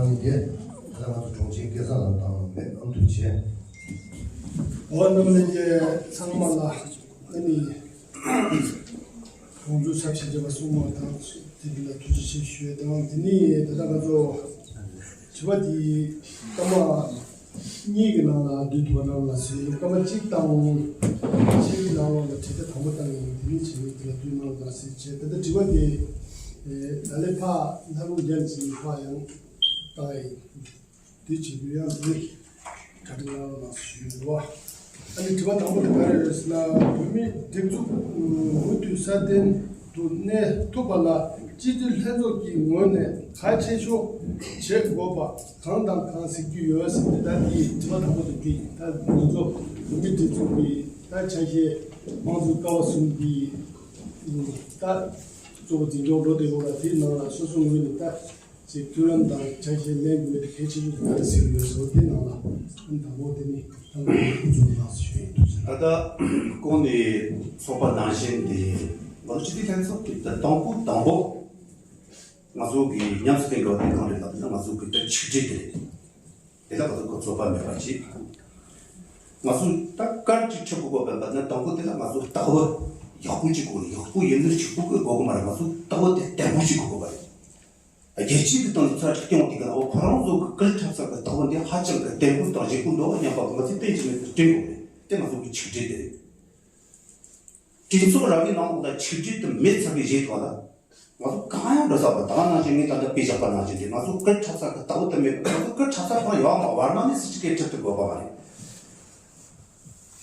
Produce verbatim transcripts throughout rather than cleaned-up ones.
ཡིན་ཏེ། ད་ལྟ་ང་ཚོ་དྲུང་ཆེ་སྐལ་བཟང་ལགས་དང་མེད་ཨ་མདོ་ཆེ། འོ་རྣམ་པ་ལྷན་རྒྱས་ཚང་མ་ལ་ཨ་ནི་དགོངས་ཚུལ་ཚབ་ཞིབ་བྱས་པ་གསུངས་པ་དང་དེ་འདྲ་ལ་ཐུགས་རྗེ་ཆེ་ཞུ་ཡས་དང་། དེ་ནི་ད་ལྟ་ང་ཚོ་དྲི་བ་འདི་སྐར་མ་གཉིས་ཀྱི་ནང་ལ་བསྡུས་ཐུབ་པ་རང་ལ་ཟེར། སྐར་མ་གཅིག་དང་ཕྱེད་ཀྱི་ནང་ལོགས་ལ་དྲི་བ་དང་པོ་བཏང་ཡིན། དེ་ནི་བྱས་ནས་དེ་ལ་བསྡུས་གནང་རོགས་གནང་ཟེར་བྱས། ད་ལྟ་དྲི་བ་དེ་ད་ལས་ཕར་ལྷ་རུང་རྒྱལ་ཅིག་ཕར་ཡང་བཏང་ཡིན། དེ་བྱེད་རྒྱུ་ཡང་དེ་གྲ་སྒྲིག་གནང་རོགས་གནང་ཞུ་ཡོད་པ། ཨ་ནི་དྲི་བ་དང་པོ་དེ་ག་རེ་རེད་ཟེར་ན། བོད་མིའི་སྒྲིག་འཛུགས་མུ་མཐུད་སྲ་བརྟན་དུ་གནས་ཐུབ་པ་ལ་སྤྱི་འཐུས་ལྷན་ཚོགས་ཀྱི་ངོས་ནས་གལ་ཆེ་ཤོས་བྱེད་དགོས་པ་གང་དང་གང་གཟིགས་རྒྱུ་ཡོད་ཟེར་ཏེ། ད་དེའི་དྲི་བ་དང་པོ་དེ་དེ་ཡིན། ད་ང་ཚོ་བོད་མིའི་སྒྲིག་འཛུགས་ཀྱི་ད་ཆ་ཤས་དམངས་གཙོའི་ཀ་བ་གསུམ་གྱི་ད་གཙོ་བོ་འཛིན་སྐྱོང་འགྲོ་བསྡད་ཡོད་ལ། དེའི་ནང་ལ་སོ་སོའི་ངོས་ནས་ད་ཅིག་མཐུན་ལམ་དང་ཆ་ཤས་ལེན་དགོས་དེ་གལ་ཆེ་ཤོས་ག་རེ་ཟེར་གྱི་ཡོད་ཟེར་བ་དེ་ནང་ལ་ཨ་ནི་དང་པོ་དེ་ནི་ད་ང་ཚོ་ཀུན་སློང་ལགས་སུ་ཞུ་ཡི་འདུག་ཟེར། ད་ལྟ་གོང་ནས་ཚོགས་པ་ནང་བཞིན་དེ་ང་ཚོ་སྤྱི་འཐུས་ལྷན་ཚོགས་ཀྱི་ད་དང་པོ་དང་པོ་ང་ཚོ་གི་ཉམས་སུ་ལེན་དགོས་པ་དེ་གང་རེད་ལབ་ན། ང་ཚོ་གི་ད་ཆིག་སྒྲིལ་དེ་རེད། དེ་ལ་ང་ཚོ་གི་རྩོད་པ་མེད་པ་ཅིག་ང་ཚོ་ད་གར་ཅིག་ཁྲིད་དགོས་པ་ཡིན་པ་ན། དང་པོ་དེ་ལ་ང་ཚོ་ལྟ་བ་ཡག་པོ་ཅིག་དགོས། ཡག་པོ་ཡིན་ནོ་གཅིག་པུ་གི་དགོས་གི་མ་རེད། ང་ཚོ་ལྟ་བ་དེ་བརྟན་པོ་ཅིག་དགོས་པ་རེད། རྒྱལ་སྤྱི་གི་སྟེང་དུ་ཚུར་སྐྱོང་དེ་གི་ནང་ཁོ་རང་ཚོ་གི་སྐུ་ཚབ་ཚབ་གི་ལྟ་བ་འདི་ཧ་ཅང་གི་བརྟན་པོ་དང་ལྗིད་པོ་འདུག་སྙམ་པ་ང་ཚོས་གཏན་གཅིག་མེད་དུ་དྲན་དགོས་རེད། དེ་ང་ཚོ་གི་ཆིག་སྒྲིལ་དེ་རེད། གྲོས་ཚོགས་ར་བའི་ནང་ལོགས་ལ་ཆིག་སྒྲིལ་དུ་མེད་ཚར་བའི་རྗེས་ཐོག་ལ་ང་ཚོ་གང་ཡང་འགྲོ་ས་པ། ད་ག་ནང་བཞིན་ངས་ད་ལྟ་དཔེ་བཞག་པ་ནང་བཞིན་དེ་ང་ཚོ་སྐུ་ཚབ་ཚབ་གི་ལྟ་བ་དེ་མེད་པ། ང་ཚོ་སྐུ་ཚབ་ཚབ་ཁང་ཡོད་མ་བར་མ་ནས་སྲིད་སྤྱི་སྐད་ཁྲིད་དུ་དགོས་པ་མ་རེད།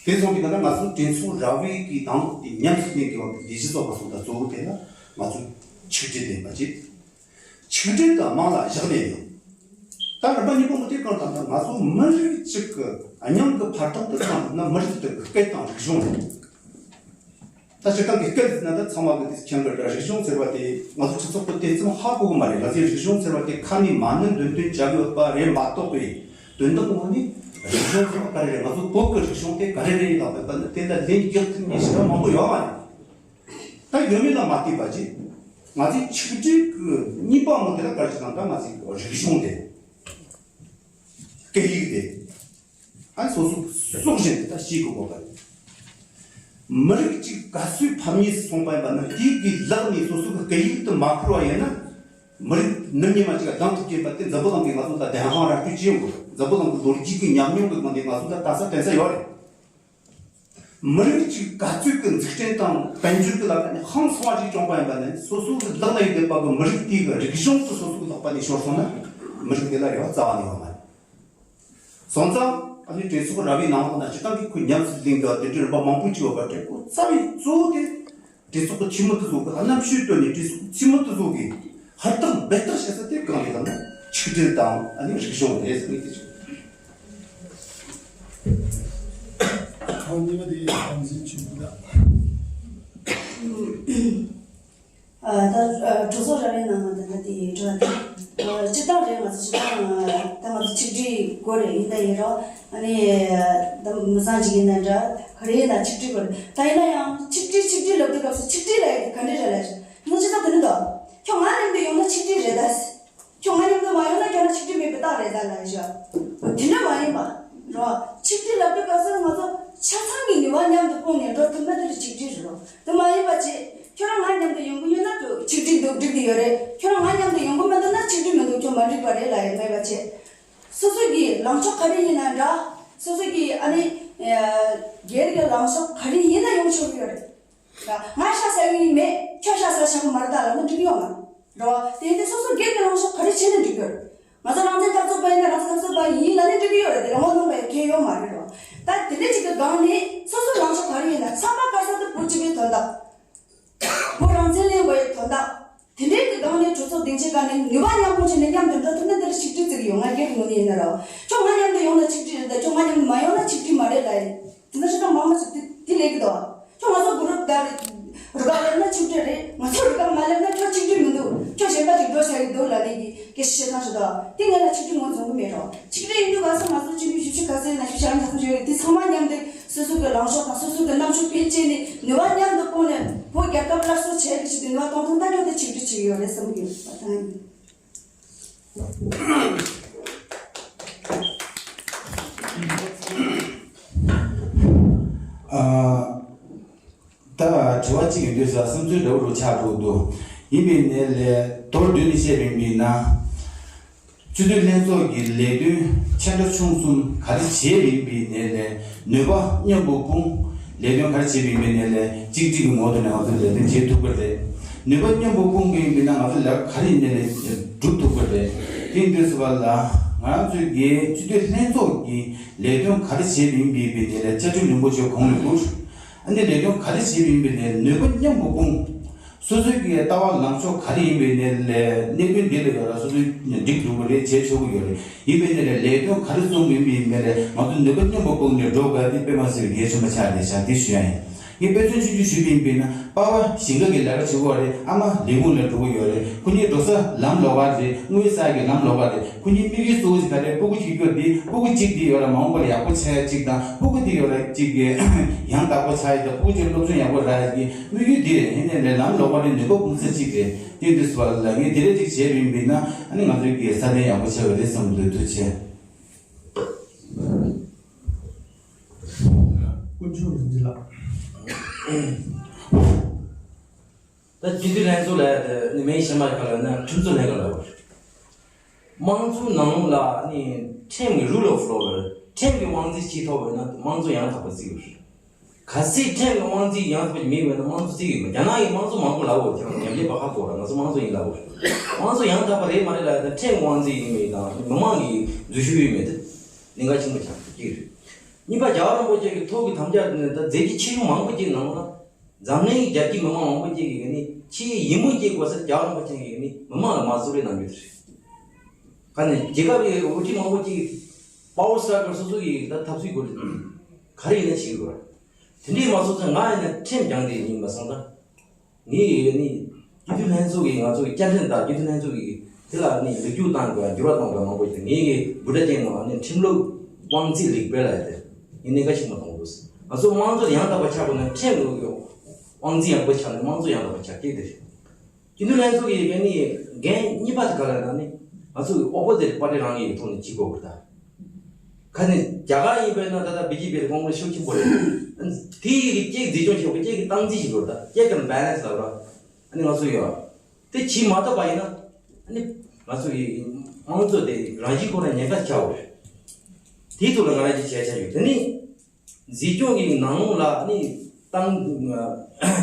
དེ་སོང་དུས་ག་ན་ང་ཚོ་གྲོས་ཚོགས་ར་བའི་གི་ནང་ལོགས་དེ་ཉམས་སུ་ལེན་དགོས་པ་དེ་ལས་གཞི་བཟོ་བ་སོང་ད་གཙོ་བོ་དེ་ལ་ང་ཚོ་ཆིག་སྒྲིལ་ལྡན་པ་ཅིག་ཆིག་སྒྲིལ་དང་དམངས་ལ་བཞག་ནས་ཡོད། ད་རིམ་པ་གཉིས་པོ་མུ་མཐུད་གང་དང་ད་ང་ཚོ་མི་རིགས་གཅིག་གི་སྙིང་གི་འཕར་ཐང་དུ་བཏང་ཐུབ་ན་མི་རིགས་དེ་གི་སྐད་དང་རིག་གཞུང་རེད། ད་སྤྱིར་བཏང་གི་སྐད་ཟེར་ན་ད་ཚང་མ་གི་དེ་མཁྱེན་གི་རེད། རིག་གཞུང་ཟེར་བ་དེ་ང་ཚོ་སྤྱི་ཚོགས་ཀྱི་དེ་ཙམ་ཧ་གོ་གི་མ་རེད། ང་ཚོའི་རིག་གཞུང་ཟེར་བ་དེ་ཁ་ནས་མ་ཎི་འདོན་འདོན་བྱ་གི་ཡོད་པ་རེད་མ་གཏོགས་པའི་དོན་དག་ངོ་ནས་རིག་གཞུང་ཟེར་བ་ག་རེ་རེད། ང་ཚོ་བོད་ཀྱི་རིག་གཞུང་དེ་ག་རེ་རེད་ལབ་པ་ཡིན་ན་དེ་ལ་ལན་རྒྱག་ཐུབ་མཁན་ཞེ་དྲག་མང་པོ་ཡོད་མ་རེད། ད་ཡོད་མེད་ལ་མ་ལྟོས་པ་ཅིག་ང་ཚོའི་ཆིག་སྒྲིལ་གྱི་གཉིས་པ་ངོ་དེ་ལ་ག་རེ་ཟེར་ན། ད་ང་ཚོའི་རིག་གཞུང་དེ། སྐད་ཡིག་དེ། ཨ་སོ་སོ་སྲོག་བཞིན་དུ་ད་ཤེས་དགོས་པ་རེད། མི་རིགས་གཅིག་ག་ཚོད་ཕམ་ཉེས་སུ་སོང་པ་ཡིན་པ་ན་དེའི་གི་ལག་ནས་སོ་སོ་གི་སྐད་ཡིག་དེ་མ་འཁུར་བ་ཡིན་ན། མི་རིགས་ནུབ་ཉི་མ་གཅིག་ལ་ལྡང་ཐུབ་ཀྱི་ཡིན་པ་དེ་འཛམ་བུ་གླིང་གིས་ང་ཚོ་ལ་བདེན་དཔང་ར་སྤྲོད་བྱེད་ཡོང་གི་རེད། འཛམ་བུ་གླིང་གི་ལོ་རྒྱུས་ཀྱི་ཉམས་མྱོང་གི་སྒང་ནས་ང་ཚོ་ལ་ལྟ་ས་བསྟན་ས་ཡོད་རེད། མི་རིགས་གཅིག་ག་ཚོད་ཀྱི་འཛུགས་སྐྲུན་དང་དཔལ་འབྱོར་གྱི་ལམ་ཁ་ནས་ཧང་སང་བ་ཅིག་བྱུང་པ་ཡིན་པ་ནི། སོ་སོ་གི་ལག་ན་ཡོད་བསྡད་པ་གི་མི་རིགས་དེའི་གི་རིག་གཞུང་དེ་སོ་སོ་གི་ལག་པ་ནས་ཤོར་སོང་ན་མི་རིགས་དེ་ལ་རེ་བ་རྩ་བ་ནས་ཡོད་མ་རེད། སོང་ཙང་ཨ་ནི་གྲོས་ཚོགས་ར་བའི་ནང་ལོགས་ན་སྤྱིར་བཏང་གི་ཁོས་ཉམས་སུ་ལེན་དགོས་པ་དེ་འདྲའི་རིམ་པ་མང་པོ་ཅིག་ཡོད་པ་འདྲ། ཁོ་རྩ་བའི་གཙོ་བོ་དེ་གྲོས་ཚོགས་ཀྱི་འཐུས་མི་དེ་ཚོ་གི་རྣམ་དཔྱོད་བཏོན་ནས་གྲོས་ཚོགས་ཀྱི་འཐུས་མི་དེ་ཚོ་གི་ཧུར་ཐག་འབད་ཐག་བྱེད་ས་དེ་གང་རེད་ལབ་ན་ཆིག་སྒྲིལ་དང་ཨ་ནི་རིག་གཞུང་རེད་ཟེར་ནས་དེ་ཆོག་ཁོང་གཉིས་པ་དེ་དམ་འཛིན་བྱེད་དགོས་ད། ཨ་ད་ཨ་གྲོས་ཚོགས་ར་བའི་ནང་ང་ད་ལྟ་དེ་འགྲོ་བ་དེ་ཨ་སྤྱིར་བཏང་རེད། ང་ཚོ་སྤྱིར་བཏང་ད་ང་ཚོ་ཆིག་སྒྲིལ་དགོས་རེད། ཡིན་ད་ཡིན་རོགས་ཨ་ནི་ད་མི་ཚང་ཅིག་ཡིན་ན་འདྲ་ག་རེ་ཡིན་ན་ཆིག་སྒྲིལ་དགོས་རེད། ད་ཡིན་ན་ཡང་ཆིག་སྒྲིལ་ཆིག་སྒྲིལ་ལབ་དུས་སྐབས་སུ་ཆིག་སྒྲིལ་ལབ་ཡ་དེ་ག་འདྲ་རེད་ལབ་ཡ་ཆ་ང་སྤྱིར་བཏང་དེ་འདྲ་འདུག་ཁྱོད་ང་མཉམ་དུ་ཡོང་ན་ཆིག་སྒྲིལ་རེད་ད། ཁྱོད་ང་མཉམ་དུ་མ་ཡོང་ན་ཁྱོད་ལ་ཆིག་སྒྲིལ་མེད་པའི་རྟགས་རེད་ད་ལབ་ཤག་དེ་འདྲ་མ་ཡིན་པ་རོ། ཆིག་སྒྲིལ་ལབ་དུས་སྐབས་སུ་ང་ཚོ་ཆ་ཚང་གི་ནུས་པ་མཉམ་དུ་སྤུངས་ནས་འགྲོ་ཐུབ་ན་དེ་ལ་ཆིག་སྒྲིལ་རེད་རོ། དེ་མ་ཡིན་པ་བྱས་ཁྱོད་རང་ང་མཉམ་དུ་ཡོང་གི་ཡོད་ན་དུ་ཆིག་སྒྲིལ་འདུག་འགྲིག་གི་ཡོད་རེད། ཁྱོད་རང་ང་མཉམ་དུ་ཡོང་གི་མི་འདུག་ན་ཆིག་སྒྲིལ་མི་འདུག་ཁྱོད་མ་འགྲིག་པ་རེད་ལབ་ཡོད་མེད་པ་བྱས། སོ་སོ་གི་ལངས་ཕྱོགས་ག་རེ་ཡིན་ན་འདྲ། སོ་སོ་གི་ཨ་ནི་སྒེར་གྱི་ལངས་ཕྱོགས་ག་རེ་ཡིན་ན་ཡོང་ཆོག་གི་ཡོད་རེད། ང་ཤ་ཟ་གི་མེད། ཁྱོད་ཤ་ཟ་ཆོག་གི་མ་རེད་ད་ལབ་ན་འགྲིག་གི་ཡོད་མ་རེད་རོ། དེ་ཡིན་དུས་སོ་སོ་སྒེར་གྱི་ལངས་ཕྱོགས་ག་རེ་བྱས་ན་འགྲིག་གི་ཡོད་རེད། ང་ཚོ་རང་བཙན་འཐབ་རྩོད་པ་ཡིན་ན་རང་བཙན་འཐབ་རྩོད་པ་ཡིན་ལབ་ན་འགྲིག་གི་ཡོད་རེད། དེ་ལ་ངོ་གནོང་བའི་གལ་ཡོད་མ་རེད་རོ། ད་དེ་འདྲ་ཅིག་གི་སྒང་ནས་སོ་སོ་ལངས་ཕྱོགས་ག་རེ་ཡིན་ན་ཚང་མ་དཀར་གསལ་དུ་བོད་སྤྱི་པའི་དོན་དག་བོད་རང་བཙན་ལེན་དགོས་ཡའི་དོན་དག་དེ་འདྲའི་གི་སྒང་ནས་གྲོས་ཚོགས་སྡིངས་ཆའི་སྒང་ནས་ནུས་པ་མཉམ་སྤུངས་བྱས་ནས་མཉམ་དུ་འགྲོ་ཐུབ་ན་དེ་ལ་ཆིག་སྒྲིལ་བརྩི་གི་ཡོད། ང་སྒེར་གྱི་ངོས་ནས་ཡིན་ན་རོ། ཁྱོད་ང་མཉམ་དུ་ཡོང་ན་ཆིག་སྒྲིལ་རེད་ད། ཁྱོད་ང་མཉམ་དུ་མ་ཡོང་ན་ཆིག་སྒྲིལ་མ་རེད་ལབ་ཡིན། དེ་འདྲ་ཞིག་ད་མང་མང་ཞིག་དེ་དེ་ལས་ཀྱི་འདུག་ཁྱོད་ང་ཚོ་གུ་རུབ་དགའ་རེད། རུ་དགའ་ལབ་ན་ཆིག་སྒྲིལ་རེད། ང་ཚོ་རུ་དགའ་མ་ལབ་ན་ཁྱོད་ཆིག་སྒྲིལ་མི་འདུག་ཁྱོད་གཞན་པ་ཅིག་འགྲོ་བྱ་གི་འདུག་ལབ་ནས་ཀྱི་སྐད་ཆ་བཤད་སྟངས་ཞིག་འདུག་དེ་ངས་ལ་ཆིག་སྒྲིལ་ངོས་འཛིན་གི་མེད་རོ། ཆིག་སྒྲིལ་ཡིན་དུས་ག་ཚོད་ང་ཚོ་ཆིག་སྒྲིལ་བཞི་བཅུ་ག་ཚོད་ན་བཞི་བཅུ་ཞེ་ལྔ་ཙམ་ཞིག་ཡོད་རེད། དེ་ཚང་མ་མཉམ་དུ་སོ་སོ་གི་ལངས་ཕྱོགས་དང་སོ་སོ་གི་རྣམ་དཔྱོད་སྤེལ་བྱས་ནས་ནུས་པ་མཉམ་དུ་སྤུངས་ནས་བོད་རྒྱལ་ཁབ་སླར་གསོ་བྱེད་ཀྱི་ཆེད་དུ་ནུས་པ་གཏོང་ཐུབ་ན་ཁྱོད་དེ་ཆིག་སྒྲིལ་བྱེད་ཀྱི་ཡོད་རེད་བསམ་གྱི་ཡོད་པ་དང་། དྲི་བ་གཅིག་ཡོད་དུས་ས་བསམ་ཚུལ་འདྲ་བོ་རུ་ཆགས་འགྲོ་འདུག་ཡིན་པའི་ནས་ལས་མདོར་བསྡུས་ནས་བཤད་པ་ཡིན་པ་ཡིན་ན། སྤྱི་འཐུས་ལྷན་ཚོགས་ཀྱི་ལས་དོན་ཆེ་འབྲིང་ཆུང་གསུམ་ག་རེ་བྱས་པ་ཡིན་པའི་ནས་ལས་ནུས་པ་མཉམ་པོ་སྤུངས། ལས་དོན་ག་རེ་བྱས་པ་ཡིན་པའི་ནས་ལས་གཅིག་གཅིག་གི་ངོ་དེ་ནས་ང་ཚོས་ལས་དོན་བྱེད་ཐུབ་ཀྱི་རེད། ནུས་པ་མཉམ་པོ་སྤུངས་པ་ཡིན་པ་ཡིན་ན་ང་ཚོས་ལས་ཀ་ག་རེ་ཡིན་ནས་ལས་སྒྲུབ་ཐུབ་ཀྱི་རེད། དེ་ཡིན་དུས་ཙམ་པ་ལ་ང་རང་ཚོའི་གི་སྤྱི་འཐུས་ལྷན་ཚོགས་ཀྱི་ལས་དོན་ག་རེ་བྱས་པ་ཡིན་པའི་ནས་ལས་བཅའ་ཁྲིམས་རིན་པོ་ཆེ་གོང་ལ་བཀུར། ཨ་ནི་ལས་དོན་ག་རེ་བྱས་པ་ཡིན་པའི་ནས་ནུས་པ་མཉམ་པོ་སྤུངས། སོ་སོའི་གི་ལྟ་བ་ལངས་ཕྱོགས་ག་རེ་ཡིན་པའི་ནས་ལས་གནད་དོན་འདི་ལ་ཡོད་ལ་སོ་སོའི་འགྲིག་འགྲོ་གི་རེད། བྱེད་ཆོག་གི་ཡོད་རེད། ཡིན་པའི་ནས་ལས་ལས་དོན་ག་རེ་བཟུང་གི་ཡིན་པའི་ནས་ལས་ང་ཚོ་ནུས་པ་མཉམ་པོ་སྤུངས་ནས་འགྲོ་དགོས། འདི་དཔེ་མ་སྲིད་པའི་གལ་ཆེན་པོ་ཆགས་བསྡད་ཤག་འདི་ཞུ་ཡ་ཡིན། ངས་དཔེ་མཚོན་ཆུང་ཆུང་ཞུས་པ་ཡིན་པས་ན་པ་ཕ་ཞིང་ཁ་གི་ལས་ཀ་བྱེད་དགོས་རེད། ཨ་མ་ལས་ཁུངས་ལ་འགྲོ་གི་ཡོད་རེད། ཁོ་གཉིས་འགྲོ་ས་ལམ་ལོགས་ཀ་རེད། དངུལ་ས་གི་ལམ་ལོགས་ཀ་རེད། ཁོ་གཉིས་དམིགས་ཡུལ་གཙོ་བོ་ཞིག་ག་རེ། སྤུ་གུ་གཅིག་གྱུར་འདི་སྤུ་གུ་གཅིག་འདི་ཡོད་ལ་མ་འོངས་པར་ཡག་པོ་ཆགས་ཡ་གཅིག་དང་། སྤུ་གུ་འདི་ཡོད་ལ་གཅིག་གི་ཡང་དག་པོ་ཆགས་ཡ་དང་། སྤུ་གུ་གཅིག་སློབ་སྦྱོང་ཡག་པོ་རག་ཡ་གི་དམིགས་ཡུལ་འདི་རེད། ཡིན་ནའི་ལས་ལམ་ལོགས་ཀ་རེད། ནུས་པ་སྤུངས་ས་གཅིག་རེད། དེ་འདི་སུ་བ་ལ་ངས་དེ་རེད་གཅིག་བྱས་པ་ཡིན་པས་ན་ཨ་ནི་ང་ཚོའི་གི་ས་གནས་ཡག་པོ་ཆགས་པ་རེད་བསམ་འདུག་ཐུགས་རྗེ་ཆེ། དཀོན་མཆོག་རིན་ཆེན་ལགས། ད་སྤྱི་འཐུས་ལྷན་ཚོགས་ལ་ནི་མིང་གཞན་པ་ག་ལ་ན་ཁྲིམས་བཟོ་ལྷན་ཁག་ལ་བར། དམངས་གཙོའི་ནང་ལ་ནི་ཁྲིམས་ཀྱི་rule of law ལ་ཁྲིམས་ཀྱི་དབང་འཛིན་བྱེད་ཐུབ་པ་ཡིན་ན་དམངས་གཙོ་ཡང་དག་པ་བརྩི་དགོས་རེད། གལ་སྲིད་ཁྲིམས་ཀྱི་དབང་འཛིན་ཡང་དག་པ་མེད་པ་ཡིན་ན་དམངས་གཙོ་བརྩི་གི་མེད། རྒྱ་ནག་གི་དམངས་གཙོ་མང་པོ་ལབ་འོ་ཁྱེད་རང་ཉམས་ལེན་པ་ཧ་གོ་ར། ང་ཚོ་དམངས་གཙོ་ཡིན་ལབ་འོ། དམངས་གཙོ་ཡང་དག་པ་རེད་མ་རེད་ལབ་ཡ་ད་ཁྲིམས་དབང་འཛིན་ཡིན་མེད་དང་མི་མང་གི་འཛུལ་ཞུགས་ཡིན་མེད་དེ་གནད་འགག་ཆེན་པོ་ཆགས་ཀྱི་རེད། གཉིས་པ་རྒྱལ་བ་རིན་པོ་ཆེ་གི་ཐུགས་ཀྱི་དམ་བཅའ་ནི་ད་མཛད་རྗེས་ཆེ་ཆུང་མང་པོ་ཅིག་ནང་ལ། འཛམ་གླིང་གི་རྒྱལ་སྤྱིའི་མི་མང་མང་པོ་ཅིག་གིས་ནི་ཆེས་ཡིད་སྨོན་སྐྱེ་དགོས་ས་རྒྱལ་བ་རིན་པོ་ཆེ་གིས་ནི་མི་མང་ལ་མ་གསོལ་རས་གནང་རྒྱུ་དེ་རེད། ག་ནས་རྒྱལ་ཁབ་ཀྱི་འགོ་ཁྲིད་མང་པོ་ཅིག་power struggle སོ་སོ་གི་ད་འཐབ་རྩོད་སྐོར་ག་རེ་ཡིན་ན་བྱེད་དགོས་ར། དེ་འདྲས་མ་སོང་ཙང་ང་ཡིན་ན་ཁྲིམས་སྦྱངས་ཏེ་ཡིན་པ་སོང་ཙང་། ངས་ནི་སྤྱི་འཐུས་ལྷན་ཚོགས་ཀྱི་ང་ཚོ་གི་བཅའ་ཁྲིམས་དང་སྤྱི་འཐུས་ལྷན་ཚོགས་ཀྱི་དེ་ལ་ནི་ལེགས་བཅོས་བཏང་དགོས། འགྱུར་བ་གཏོང་དགོས་མང་པོ་ཞིག་ངེད་ཀྱི་འབུ་ཏྲ་ཅན་ནང་ནི་ཁྲིམས་ལུགས་དབང་འཛིན་ལེགས་སྤེལ་ལ་དེ་ངས་གནད་འགག་ཆེན་པོ་མཐོང་འདུག་ང་ཚོ་དམངས་གཙོ་ཡང་དག་པ་ཆགས་དགོས་ན་ཁྲིམས་ལུགས་ཀྱི་དབང་འཛིན་ཡག་པོ་ཆགས་ནས་དམངས་གཙོ་ཡང་དག་པ་ཆགས་ཀྱི་དེ་རེད། སྤྱི་འཐུས་ལྷན་ཚོགས་ཀྱི་ངས་ནི་འགན་གཉིས་པ་དེ་ག་ལ་ན་ནི་ང་ཚོ་གི་opposite party རང་གི་ཐོག་ནས་བྱེད་དགོས་པ་དང་། ཁ་ནས་རྒྱ་གར་ཡིན་པས་ན་ད་ལྟ་བི་ཇེ་པི་ལ་ཁོང་ཁོང་ཤུགས་ཆེན་པོ་རེད། དེ་ཡི་གི་གཅིག་འཛིན་སྐྱོང་བྱེད་དགོས། གཅིག་གི་སྟངས་འཛིན་བྱེད་དགོས། ད་གཅིག་གི་balance ལབ་ར། ཨ་ནི་ང་ཚོ་ཡོད། དེ་བྱེད་མ་ཐུབ་པ་ཡིན་ན་ཨ་ནི་ང་ཚོ་ཡི་དམངས་གཙོ་དེ་རང་བཞིན་ཁོ་ན་ཉེན་ཁ་ཆགས་འོ་རེད། དེའི་ཐོག་ལ་ང་རང་གི་བྱས་བྱ་ཡོད། དེ་ནི། འཛིན་སྐྱོང་གི་ནང་ལོགས་ལ་ནི་ཏང་དཔལ་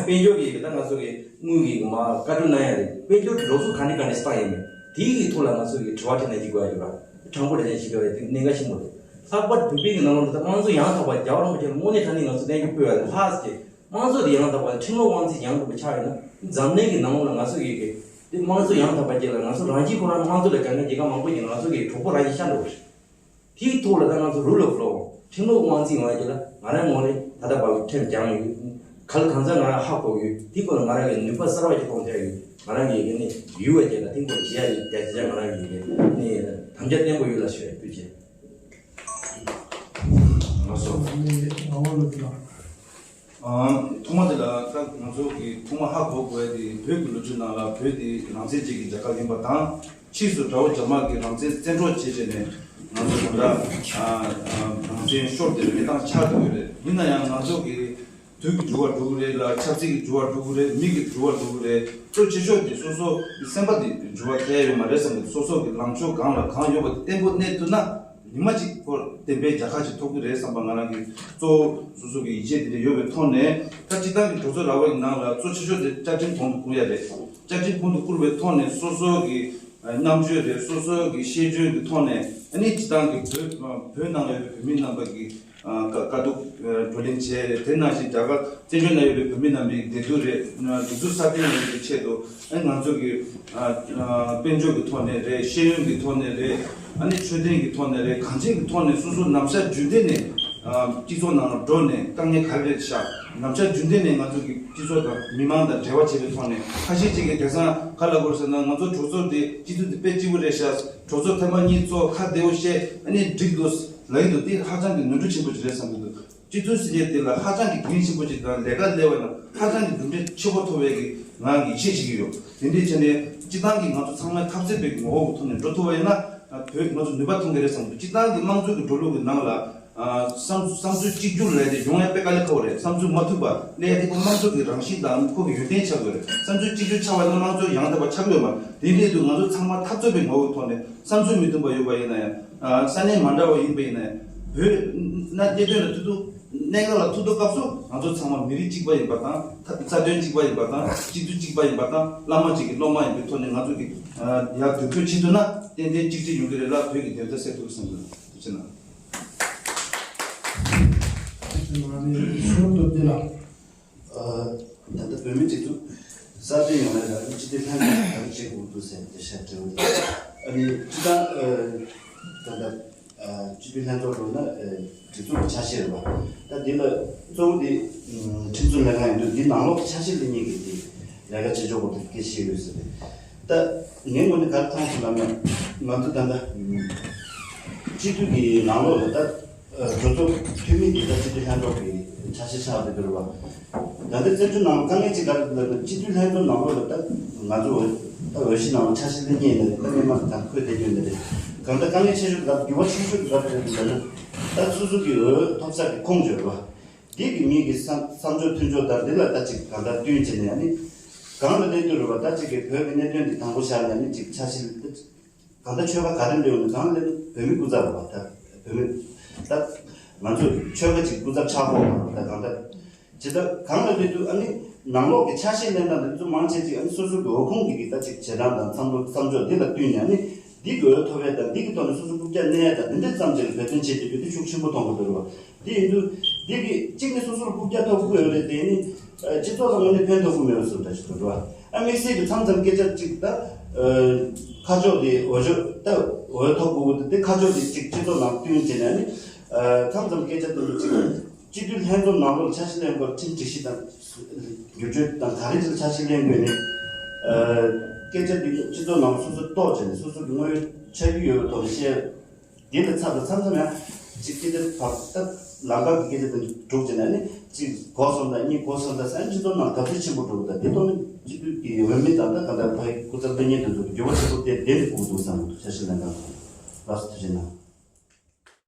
འབྱོར་གྱི་ད་ང་ཚོ་གི་དངུལ་གྱི་མ་བཀའ་འཁྲོལ་གནང་ཡ་རེད། དཔལ་འབྱོར་གྱི་འགྲོ་སོང་ག་ནས་ག་ནས་བཏང་ཡིན་མིན་དེའི་གི་ཐོག་ལ་ང་ཚོ་གི་དྲི་བ་དྲིས་ན་འགྲིག་གི་ཡོད་ར། དྲང་པོ་དྲང་བཞིན་ཞིག་ཡོད་རེད། དེ་གནད་འགག་ཆེན་པོ་རེད། ལྷག་པར་བོད་པའི་གི་ནང་ལོགས་ལ་ད་དམངས་གཙོ་ཡང་དག་པ་རྒྱལ་བ་རིན་པོ་ཆེ་ལ་དངོས་གནས་དྲང་གནས་ང་ཚོ་གཏན་འཁེལ་ཕུལ་བ་ལས་ལྷག་ཅིག་དམངས་གཙོ་དེ་ཡང་དག་པ་ཁྲིམས་ལུགས་དབང་འཛིན་ཡང་དག་པ་ཆགས་ཡོད་ན་འཛམ་གླིང་གི་ནང་ལོགས་ལ་ང་ཚོ་གི་གི་དེ་དམངས་གཙོ་ཡང་དག་པ་ཅིག་ལ་ང་ཚོ་རང་གཅིག་ཁོ་རང་དམངས་གཙོ་ལ་དགའ་མཁན་རྒྱལ་ཁབ་མང་པོ་ཞིག་ང་ཚོ་གི་གྲོགས་པོ་རང་གི་ཤ་འགྲོ་བ་རེད། དེའི་ཐོག་ལ་ད་ང་ཚོ་rule of law ཁྲིམས་ལུགས་དབང་འཛིན་ཡོང་བ་ཅིག་ལ་ང་རང་ངོས་ནས་ད་ལྟ་བར་ཁྲིམས་སྦྱངས་ཡོད། ག་ལ་གང་ཟག་ང་རང་ཧ་གོ་ཡོད། དེའི་སྐོར་ལ་ང་རང་གི་ནུས་པ་གསར་བ་ཞིག་གཏོང་ཐུབ་ཡོད། ང་རང་གི་ཡི་གེ་ནི་ཡུལ་བ་ཅིག་ལ་དེའི་སྐོར་བྱེད་ཡ་ཡོད། རྒྱ་ཆེ་ཆ་ང་རང་གི་ཡི་གེ་ནི་དམ་བཅའ་བརྟན་པོ་ཡོད་ལ་ཞུ་ཡ་ཐུགས་རྗེ་ཆེ། ལགས་སོ། ཨ་ནི་ངག་དབང་ལགས། ཨང་། ཐོག་མ་དེ་ལ་ད་ང་ཚོ་གི་ཐོག་མ་ཧ་གོ་དགོས་ཡ་དེ་བོད་ཀྱི་ལོ་རྒྱུས་ནང་ལ་བོད་དེ་རང་བཙན་ཅན་གྱི་རྒྱལ་ཁབ་ཡིན་པ་དང་། ཕྱིས་སུ་དགྲ་བོ་རྒྱ་དམར་གྱིས་རང་བཙན་བཙན་འཕྲོག་བྱས་བྱས་ནས་ང་ཚོ་གང་འདྲ་ཨ་ཨ་རང་བཙན་ཤོར་ཏེ་གནས་སྟངས་ཆགས་བསྡད་ཡོད་རེད། ཡིན་ན་ཡང་ང་ཚོ་གི་དུས་ཀྱི་འགྱུར་བ་འགྲོ་གི་རེད་ལ། ཆབ་སྲིད་ཀྱི་འགྱུར་བ་འགྲོ་གི་རེད། མི་གི་འགྱུར་བ་འགྲོ་གི་རེད། གཙོ་ཆེ་ཤོས་དེ་སོ་སོ་གི་སེམས་པ་དེ་འགྱུར་བ་ཐེབས་ཡོད་མ་རེད་བསམ་གི་འདུག་སོ་སོ་གི་ལངས་ཕྱོགས་གང་ལ་གང་ཡོད་པ་དེ་བརྟན་པོ་གནས་ཐུབ་ན། ཉི་མ་གཅིག་ཁོ་བདེན་པའི་རྒྱལ་ཁ་ཅིག་ཐོབ་ཀྱི་རེད་བསམ་པ་ང་རང་གི་གཙོ་བོ་སོ་སོ་གི་ཡིད་ཆེས་དེ་འདྲ་ཡོད་པའི་ཐོག་ནས། ད་སྤྱི་བཏང་གི་གྲོས་ཚོགས་ར་བ་ཡི་ནང་ལ་གཙོ་ཆེ་ཤོས་དེ་བཅའ་ཁྲིམས་གོང་དུ་བཀུར་ཡ་རེད། བཅའ་ཁྲིམས་གོང་དུ་བཀུར་བའི་ཐོག་ནས་སོ་སོ་གི་རྣམ་དཔྱོད་རེད། སོ་སོ་གི་ཤེས་འཇོན་གྱི་ཐོག་ནས་ཨ་ནི་སྤྱི་བཏང་གི་བོད་བོད་ནང་ལ་ཡོད་པའི་བོད་མི་རྣམ་པ་གི་དཀའ་སྡུག་བགྲོ་གླེང་བྱས་རེད། དེ་ནང་བཞིན་རྒྱ་གར་བཙན་བྱོལ་ནང་ཡོད་པའི་བོད་མི་རྣམ་པའི་བདེ་སྡུག་རེད། སྒྲིག་འཛུགས་སྲ་བརྟན་ཡོང་བའི་ཆེད་དུ། ཨ་ང་ཚོ་གི་ཨ་ཨ་དཔལ་འབྱོར་གྱི་ཐོག་ནས་རེད། ཤེས་ཡོན་གྱི་ཐོག་ནས་རེད། ཨ་ནི་འཕྲོད་བསྟེན་གྱི་ཐོག་ནས་རེད། གང་ཅིའི་གི་ཐོག་ནས་སོ་སོ་ནམ་ཞག་རྒྱུན་ལྡན་ནས་ཨ་སྤྱི་ཚོགས་ནང་ལ་འགྲོ་ནས་དཀའ་ངལ་ག་རེ་རེད་ཤག་ནམ་ཞག་རྒྱུན་ལྡན་ནས་ང་ཚོ་གི་སྤྱི་ཚོགས་དང་མི་མང་དང་འབྲེལ་བ་བྱེད་པའི་ཐོག་ནས། ཁ་ཤས་ཅིག་གིས་དེང་སང་ག་ལབ་དགོས་རེད་ཟེར་ན། ང་ཚོ་གྲོས་ཚོགས་འདི་སྤྱི་འཐུས་འདི་དཔེ་སྐྱིད་པོ་རེད་ཤག་གྲོས་ཚོགས་ཐེངས་མ་གཉིས་ཚོགས། ཁ་བདེ་བོ་བཤད། ཨ་ནི་འགྲིག་འདུག་ལབ་ཀྱི་འདུག་འདི་ཧ་ཅང་གི་ནོར་འཁྲུལ་ཆེན་པོ་ཅིག་རེད་བསམ་གྱི་འདུག་སྤྱི་འཐུས་ཟེར་མཁན་དེ་ལ་ཧ་ཅང་གི་འགན་ཆེན་པོ་ཅིག་དང་། ལས་ཀ་ལས་པ་ན་ཧ་ཅང་གི་གྲུབ་འབྲས་ཆེ་པོ་ཐོབ་པའི་གི་ང་ཡིད་ཆེས་བྱེད་ཀྱི་ཡོད། དེ་འདྲའི་ཆ་ནས་སྤྱི་བཏང་གི་ང་ཚོ་ཚང་མའི་འཐབ་རྩོད་པའི་གི་ངོ་བོ་གི་ཐོག་ནས་འགྲོ་ཐུབ་པ་ཡིན་ན། བོད་ང་ཚོ་ནུས་པ་ཐོན་གི་རེད་བསམ་གྱི་འདུག་སྤྱི་བཏང་གི་དམངས་གཙོ་གི་འགྲོ་ལུགས་ཀྱི་ནང་ལ་ ཨ། བསམ་བསམ་ཚུལ་གཅིག་གྱུར་ལས་དེ་ཡོང་ཡ་དཔེ་དཀའ་ལས་ཁག་པོ་རེད། བསམ་ཚུལ་མ་མཐུན་པ་ལས་དེ་ཁོ་དམངས་གཙོ་གི་རང་བཞིན་དང་ཁོ་གི་ཡོན་ཏན་ཆགས་དགོས་རེད། བསམ་ཚུལ་གཅིག་གྱུར་ཆགས་པ་ན་དམངས་གཙོ་ཡང་དག་པ་ཆགས་ཀྱི་ཡོད་མ་རེད། དེ་འདྲའི་དུས་ང་ཚོ་ཚང་མ་འཐབ་རྩོད་པའི་ངོ་བོའི་ཐོག་ནས་བསམ་ཚུལ་མི་མཐུན་པ་ཡོད་པ་ཡིན་ན་ཡང་། ཨ། ས་གནས་མ་འདྲ་བ་ཡིན་པ་ཡིན་ན་ཡང་། བོད་ན་གནད་དོན་ལ་ཐུག་དུས། གནད་འགག་ལ་ཐུག་དུས་སྐབས་སུ་ང་ཚོ་ཚང་མ་མི་རིགས་གཅིག་པ་ཡིན་པ་དང་། ཐ་རྩ་དོན་གཅིག་པ་ཡིན་པ་དང་། སྤྱི་ཚོགས་གཅིག་པ་ཡིན་པ་དང་། བླ་མ་གཅིག་གི་སློབ་མ་ཡིན་པའི་ཐོག་ནས་ང་ཚོ་གི། ཨ། ཡར་དུས་ཁོས་བྱེད་ཐུབ་ན་ཏན་ཏན་གཅིག་སྒྲིལ་ཡོང་གི་རེད་ལ། བོད་ཀྱི་བདེན་མཐའ་གསལ་ཐུབ་བསམ་གི་འདུག་ཐུགས་རྗེ་གནང་། ང་ནི་ཤོར་དུ་འདི་ལ། ཨ། ད་ལྟ་བོད་མི་སྒྲིག་འཛུགས་གསར་བརྗེ་ཡོང་བའི་ར་སྤྱི་འཐུས་ལྷན་ཚོགས་ག་རེ་བྱེད་དགོས་འདུག་ཟེར་ཏེ་བཤད་དྲི་བ་དེ། ཨ་ནི་སྤྱི་བཏང་། ཨ། ད་ལྟ། ཨ། སྤྱི་འཐུས་ལྷན་ཚོགས་ལོ་ན། ཨ། སྒྲིག་འཛུགས་ཀྱི་ཆ་ཤས་རེད་པ། ད་འདི་ལ་གཙོ་བོ་འདི། ཨ། ཁྲིམས་བཟོ་ལས་ཁང་ཡིན་དུས་འདི་ནང་ལོགས་ཀྱི་ཆ་ཤས་ལེན་མཁན་གྱི་འདི་ལས་ཀ་བྱེད་ཆོག་པ་དེ་སྐད་ཆ་བཤད་ཡོད་ཟེར་ཏེ། ད་ངའི་ངོས་ནས་ག་རེ་མཐོང་སོང་ལབ་ན། ང་ཚོ་ད་ལྟ་སྤྱི་འཐུས་ཀྱི་ནང་ལོགས་ལ་ད། ཨ། གྲོས་ཚོགས་འཐུས་མི་འདི་ད་སྤྱི་འཐུས་ལྷན་ཚོགས་ཀྱི་ཆ་ཤས་ཆགས་བསྡད་ཀྱི་རེད་པ། ད་ལྟ་བཙན་བྱོལ་ནང་ལ་དཀའ་ངལ་ཅིག་ག་རེ་འདུག་ལབ་ན། སྤྱི་འཐུས་ལྷན་ཚོགས་ནང་ལོགས་ལ་ད་ང་ཚོ་འོས། ད་འོས་གཞི་ནང་ལ་ཆ་ཤས་ལེན་མཁན་ཡིན་ན་རེད། ད་སྔོན་མ་དང་ཁོས་བསྡད་རྒྱུ་ཡིན་ན་རེད། གང་ལྟར་དཀའ་ངལ་ཆེ་ཤོས་དེ་ག་རེ། འགྱུར་བ་ཆེ་ཤོས་དེ་ག་རེ་རེད་ལབ་ན། ད་སོ་སོ་གི་འོས་ཐོབ་ས་གི་ཁོངས་བཅོལ་བ། འདི་གི་མི་གི་བསམ་བསམ་ཚུལ་མཐུན་ཕྱོགས་ལྟར་འདི་ལ་ད་ཅིག་གང་ལྟར་བསྟུན་བྱས་ནས། ཨ་ནི་གང་ལ་བསྟུན་དུ་རེད་པ། ད་ཅིག་གི་བོད་ཀྱི་གནད་དོན་འདི་དང་པོ་བཞག་ནས། ཨ་ནི་ཅིག་ཆ་ཤས་ད་ཅིག་གང་ལྟར་ཆོལ་ཁ་ག་རེ་འདྲ་ཡོང་ནས་གང་ལ་བོད་མི་སྐུ་ཚབ་རེད་པ། ད་བོད་མི་ད་ང་ཚོ་ཆོལ་ཁ་ཅིག་སྐུ་ཚབ་ཆགས་ཀྱི་ཡོད་མ་རེད། ད་གང་ལྟར་ཇི་ལྟར་གང་ལ་བསྟུན་དུས། ཨ་ནི་ནང་ལོགས་ཀྱི་ཆ་ཤས་ལེན་སྟངས་འདི་ཚོ་མང་ཆེ་ཅིག་ཨ་ནི་སོ་སོ་གི་འོས་ཁུངས་འདི་གི་ད་ཅིག་བྱེད་སྟངས་དང་བསམ་བློ་བསམ་ཕྱོགས་འདི་ལ་བསྟུན་ནས། ཨ་ནི་འདི་གི་འོས་ཐོབ་ཡས་དང་། འདི་གི་ཐོག་ནས་སོ་སོ་རྐུབ་བཀྱག་གནས་ཡས་དང་། འདི་འདྲ་ཙམ་ཅིག་ལ་འབད་བརྩོན་བྱེད་དུས་འགྱུར་ལྡོག་ཤུགས་ཆེན་པོ་མཐོང་གི་འདུག་རེད་པ། དེ་ཡིན་དུས་འདི་གི་གཅིག་ནི་སོ་སོར་རྐུབ་བཀྱག་ཐོབ་དགོས་ཡོད་རེད། དེ་ནི་སྤྱི་ཚོགས་ལ་དངོས་གནས་ཕན་ཐོགས་ཀྱི་མེད་པ་བཟོ་འདྲ་ཞིག་འདུག་རེད་པ། ཨ། དམིགས་བསལ་གྱི་མཚམས་མཚམས་སྐད་ཆ་གཅིག་ད། ཨ། ཁ་ཕྱོགས་དེ་འོས་ཤོག་ད་འོས་ཐོབ་དགོས་ཀྱི་འདུག་དེ་ཁ་ཕྱོགས་དེ་གཅིག་སྤྱི་ཚོགས་ནང་བསྟུན་བྱས་ནས། ཨ་ནི། ཨ། མཚམས་མཚམས་སྐད་ཆ་དེ་ཚོ་གཅིག་སྤྱི་འཐུས་ལྷན་ཚོགས་ནང་ལོགས་ཆ་ཤས་ལེན་སྐོར་ཁྲིམས་སྒྲིག་གཞི་དང་བསྒྱུར་བཅོས་དང་ག་རེ་ཅིག་ལ་ཆ་ཤས་ལེན་དགོས་ནས། ཨ། སྐད་ཆ་འདི་སྤྱི་ཚོགས་ནང་སོ་སོ་རྟོགས་བྱས་ནས། སོ་སོ་གི་དངོས་ཡོད་ཆ་རྒྱུས་ཡོད་པའི་ཐོག་ནས་བཤད། དེ་ལ་ཚབ་ཏུ་མཚམས་མཚམས་ཡང་ཅིག་སྐད་ཆ་བར་ད་ལམ་ཁ་གི་སྐད་ཆ་དེ་སྒྲུག་བྱས་ནས། ཨ་ནི་ཅིག་གོ་སོང་ད། གཉིས་གོ་སོང་ད་ཟེར། ཨ་ནི་སྤྱི་ཚོགས་ནང་དགའ་བསུ་ཆེན་པོ་འགྲོ་གི་འདུག་དེ་ཐོག་ནས་སྤྱི་འཐུས་ཀྱི་འོས་མི་དང་། ད་ག་འདྲ་ཕ་གི་སྐུ་ཚབ་དོན་གཉེར་དེ་ཚོ་འགྱུར་བ་ཆེན་པོ་དེ་དེ་ནས་འགྲོ་གི་འདུག་བསམ་གྱི་འདུག་ཆ་ཤས་ལེན་སྟངས་ཐོག་ལགས་སོ། ཐུགས་རྗེ་གནང་།